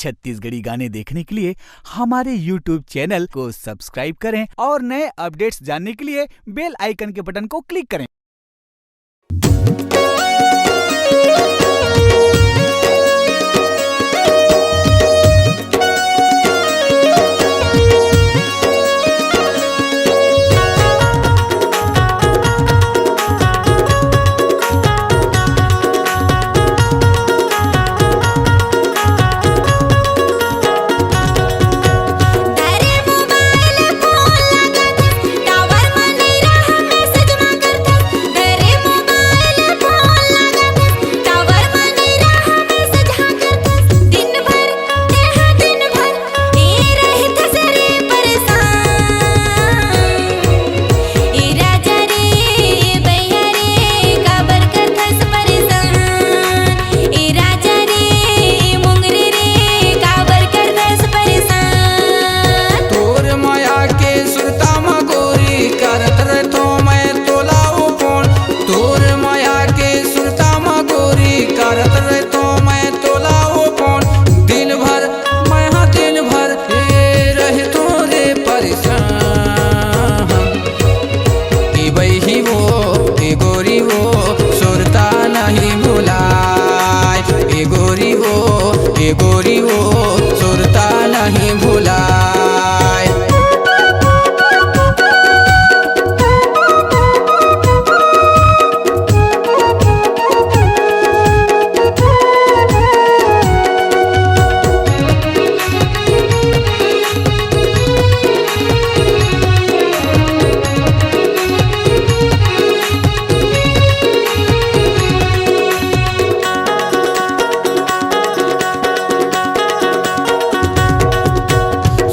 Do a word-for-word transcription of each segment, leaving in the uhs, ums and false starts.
छत्तीसगढ़ी गाने देखने के लिए हमारे YouTube चैनल को सब्सक्राइब करें और नए अपडेट्स जानने के लिए बेल आइकन के बटन को क्लिक करें।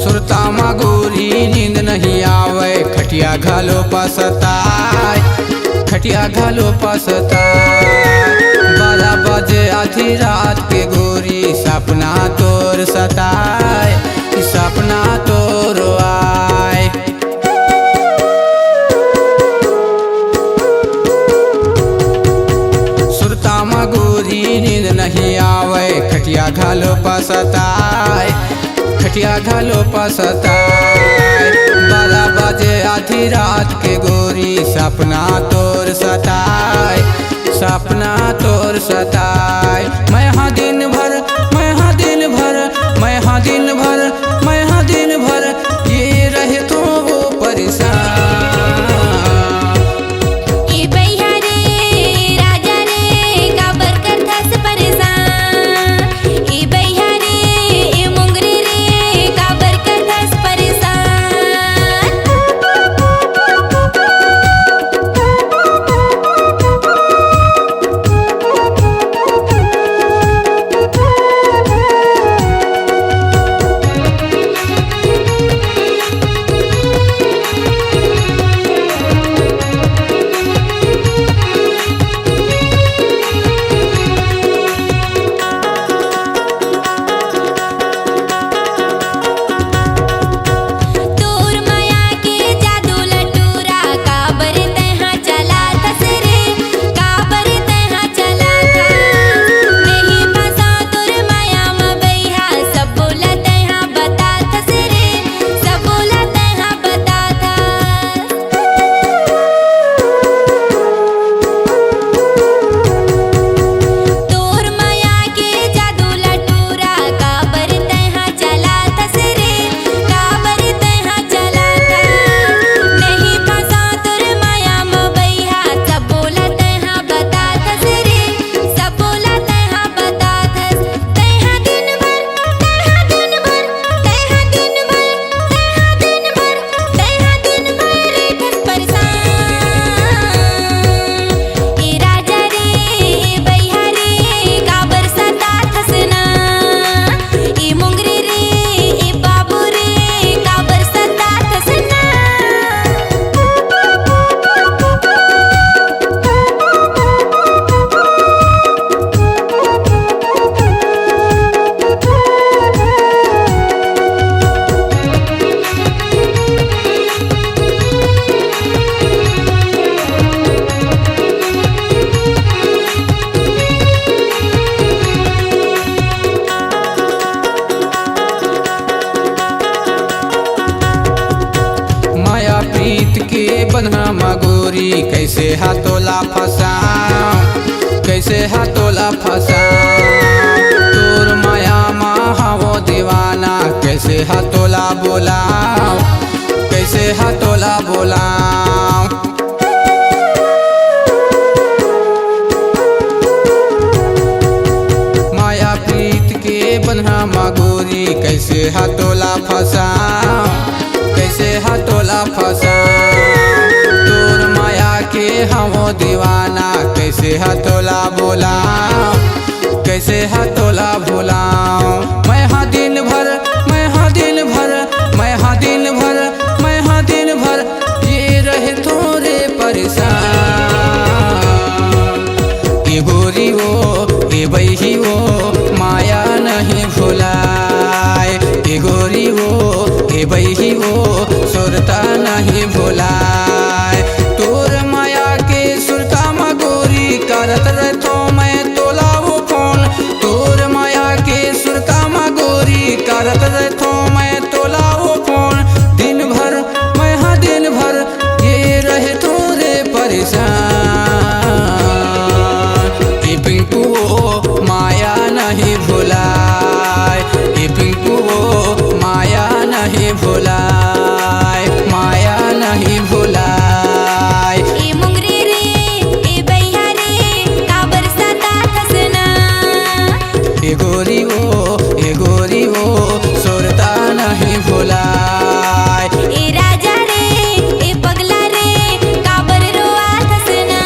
सुरता म गोरी नींद नहीं आवय, खटिया घलो पसताय, खटिया घलो पसताय। बारह बजे आधी रात के गोरी सपना तोर सताय, सपना तोर आय। सुरता म गोरी नींद नहीं आवय, खटिया घलो पसताय, खटिया घलो पसताय। बारह बजे आधी रात के गोरी सपना तोर सताय, सपना तोर सताय। मैं हा दिन भर, मैं हा दिन भर, मैं हा दिन भर, मैं हा दिन भर ये रहे तो वो परेशान। ए बइहा रे, राजा रे, काबर करथस परेशान? ए बइहा रे, ए मुंगरी रे, काबर करथस परेशान? कैसे हा तोला फंसाऊं, कैसे हा तोला फंसाऊं, तोर माया मा हवों दीवाना, कैसे हा तोला बोलाऊं, कैसे हा तोला बोलाऊं। माया प्रीत के बंधना मा गोरी, कैसे हा तोला फंसाऊं, कैसे हा तोला फंसाऊं, तोर माया के हवों दीवाना, कैसे हा तोला बोलाऊं, कैसे हा तोला भुलाऊं। मैं हा दिन भर, मैं हा दिन भर, मैं हा दिन भर, मैं हा दिन भर ये रहे थोरे परेशान। ए गोरी वो, ए बही वो, माया नहीं भुलाय। ए गोरी वो, ए बही वो, सुरता नहीं भुलाय। तोर माया के सुरता मा गोरी, करत रथों मैं तोला वो फोन। तोर माया के सुरता मा गोरी, करत रथों मैं तोला वो फोन। दिन भर, मैं हा दिन भर ये रहे थोरे परेशान। ए पिंकू वो, माया नहीं भुलाय। ए पिंकू वो, माया नहीं भुलाय, माया नहीं भुलाय। ए मुंगरी रे, ए बइहा रे, काबर सताथस ना? ए गोरी वो, ए गोरी वो, सुरता नहीं भुलाय। ए राजा रे, ए पगला रे, काबर रोआथस ना?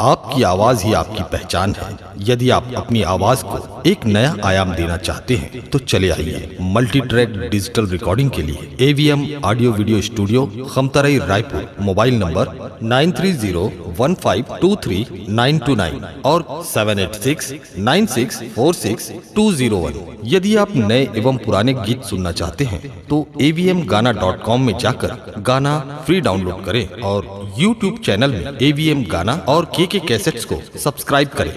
आपकी आवाज ही आपकी पहचान है। यदि आप अपनी आवाज को एक नया आयाम देना चाहते हैं, तो चले आइए। मल्टी ट्रैक डिजिटल रिकॉर्डिंग के लिए AVM audio video studio, Khamtarai, Raipur. Mobile number nine three zero one five two three nine two nine और seven eight six nine six four six two zero one. यदि आप नए एवं पुराने गीत सुनना चाहते हैं, तो एवीएम गाना डॉट कॉम में जाकर गाना फ्री डाउनलोड करें और यूट्यूब चैनल में एवीएम गाना और केके कैसेट्स को सब्सक्राइब करें।